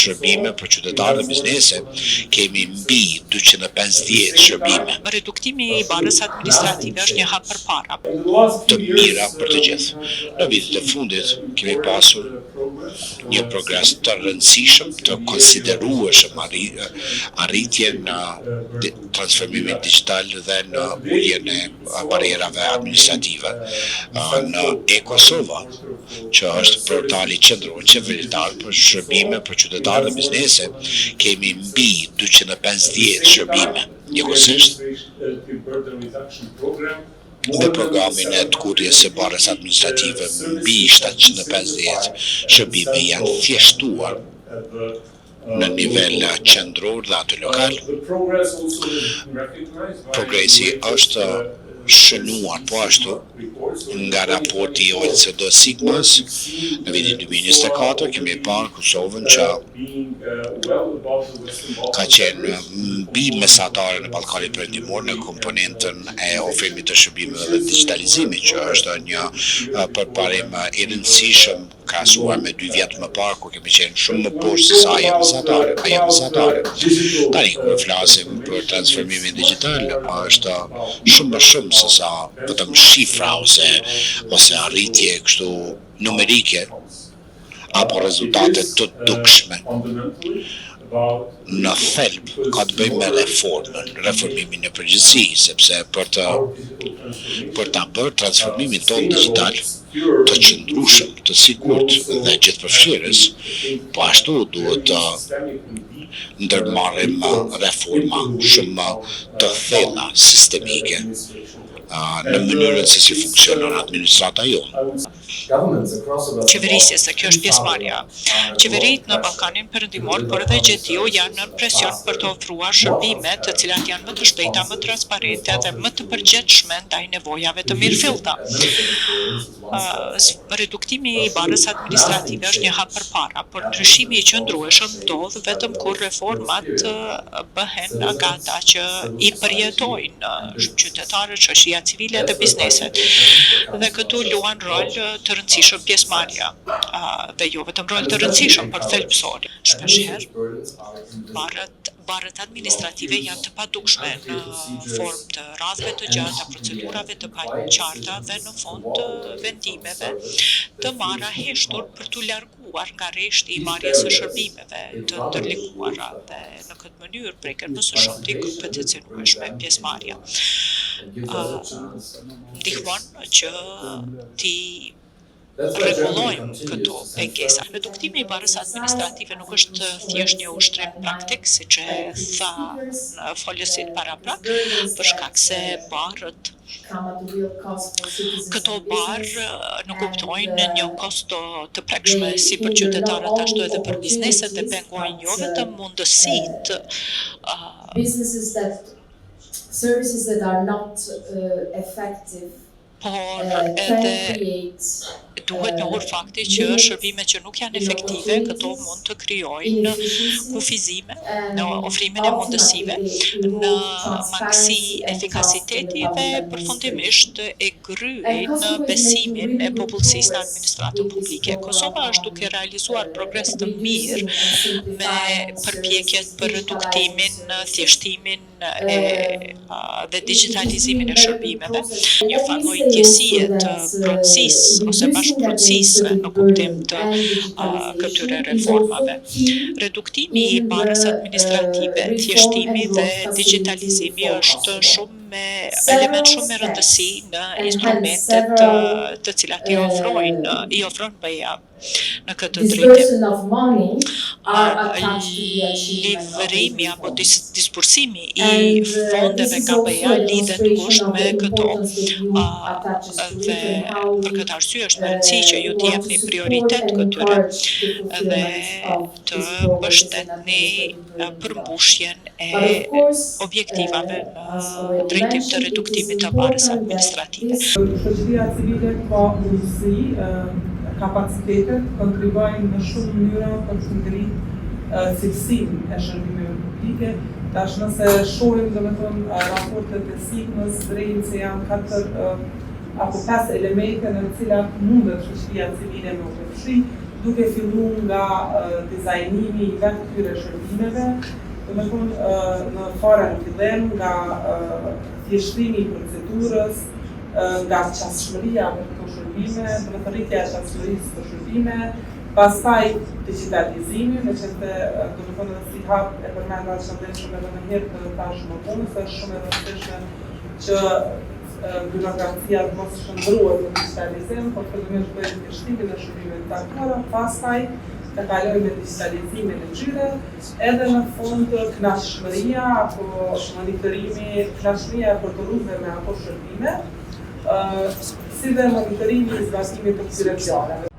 shërbime për qytetarë dhe biznese, kemi mbi 250 shërbime. Reduktimi i barrës administrative është një hap përpara. Të mira për të gjithë. Në vitet e fundit kemi pasur një progres të rëndësishëm, të konsiderueshëm arritje në transformimin digital dhe në uljen e barrierave administrative. Në e-Kosova, që është portali qendror qeveritar për shërbime për qytetarë dhe biznese, kemi mbi 250 shërbime. Njëkohësisht, me programin e tkurrjes së barrës administrative mbi 750 shërbime janë thjeshtuar në nivel qendror dhe atë lokal. Progresi është shënuar po ashtu nga raporti i OECD Sigmas në vitin 2024 kemi parë Kosovën që ka qenë mbi mesatare në Ballkanin Perëndimor në komponentën e ofrimit të shërbimeve dhe digitalizimit, që është një përparim i rëndësishëm krahasuar me dy vjet më parë kur kemi qenë shumë më poshtë se sa ajo mesatare, ajo mesatare. Tani kur flasim për transformimin digital, është shumë më shumë se sa vetëm shifra ose ose arritje kështu numerike apo rezultate të dukshme. Në thelb ka të bëjë me reformën, reformimin në përgjithësi, sepse për të për ta bërë transformimin tonë digital të qëndrueshëm, të sigurt dhe gjithëpërfshirës, po ashtu duhet të ndërmarrim reforma shumë më të thella sistemike në mënyrën se si funksionon administrata jonë. Qeverisjes, dhe kjo është pjesëmarrja. Qeveritë në Ballkanin Perëndimor, por edhe gjetiu janë nën presion për të ofruar shërbime të cilat janë më të shpejta, më transparente dhe më të përgjegjshme ndaj nevojave të mirëfillta. Reduktimi i barrës administrative është një hap përpara, por ndryshimi i qëndrueshëm ndodh vetëm kur reformat bëhen nga ata që i përjetojnë, qytetarët, shoqëria civile dhe bizneset. Dhe këtu luan rol të rëndësishëm pjesëmarrja, dhe jo vetëm rol të rëndësishëm, por thelbësor. Shpeshherë barrët barrët administrative janë të padukshme në formë të radhëve të gjata, procedurave të paqarta dhe në fund të vendimeve të marra heshtur për t'u larguar nga rreshti i marrjes së shërbimeve të ndërlikuara dhe në këtë mënyrë preken më së shumti grupet e cenueshme. Pjesëmarrja ndihmon që ti rregullojmë këto pengesa. Reduktimi i barrës administrative nuk është thjesht një ushtrim praktik, siç e tha folësit paraprak, për shkak se barrët Këto barrë nuk kuptojnë një kosto të prekshme si për qytetarët ashtu edhe për bizneset dhe pengojnë jo vetëm mundësitë businesses that services that are not effective por edhe duhet njohur fakti që shërbimet që nuk janë efektive, këto mund të krijojnë kufizime në ofrimin e mundësive, në mangësi efikasiteti dhe përfundimisht e gryejnë besimin e popullsisë në administratën publike. Kosova është duke realizuar progres të mirë me përpjekjet për reduktimin, thjeshtimin e dhe digitalizimin e shërbimeve, një farë lloj ndjesie të pronësisë ose bashkëpronësisë në kuptim të këtyre reformave. Reduktimi i barrës administrative, thjeshtimi dhe digitalizimi është shumë me element shumë me rëndësi në instrumentet të cilat i ofrojnë i ofron BE-ja në këtë drejtim. Livrimi apo disbursimi i fondeve nga BE-ja lidhet ngushtë me këto dhe për këtë arsye është me rëndësi që ju t'i jepni prioritet këtyre dhe të mbështetni përmbushjen e objektivave në drejtim të reduktimit të barrës administrative. Shoqëria civile ka mundësi, kapacitetet, kontribuojnë në shumë mënyra për të ngritë cilësinë e shërbimeve publike. Tash nëse shohim, domethënë, raportet e Sigmës, vrejmë se janë katër apo pesë elemente në të cilat mundet shoqëria civile me u përfshi. duke fillu nga dizajnimi i vetë këtyre shërbimeve, domethënë në fare në fillim nga thjeshtimi i procedurës, nga qasshmëria për këto shërbime, domethënë rritja e qasshmërisë për shërbime, pastaj digjitalizimi, meqenëse domethënë edhe si hap e përmenda qëllimshëm edhe më herët edhe tash më vonë, se është shumë e rëndësishme që byrokracia të mos shndërrohet në digjitalizim, por fillimisht bëjmë thjeshtimin e shërbimeve të caktuara, pastaj të kalojmë në digjitalizimin e tyre, edhe në fund kënaqshmëria apo monitorimi, kënaqshmëria e përdoruesve me ato shërbime, si dhe monitorimi i zbatimit të këtyre planeve.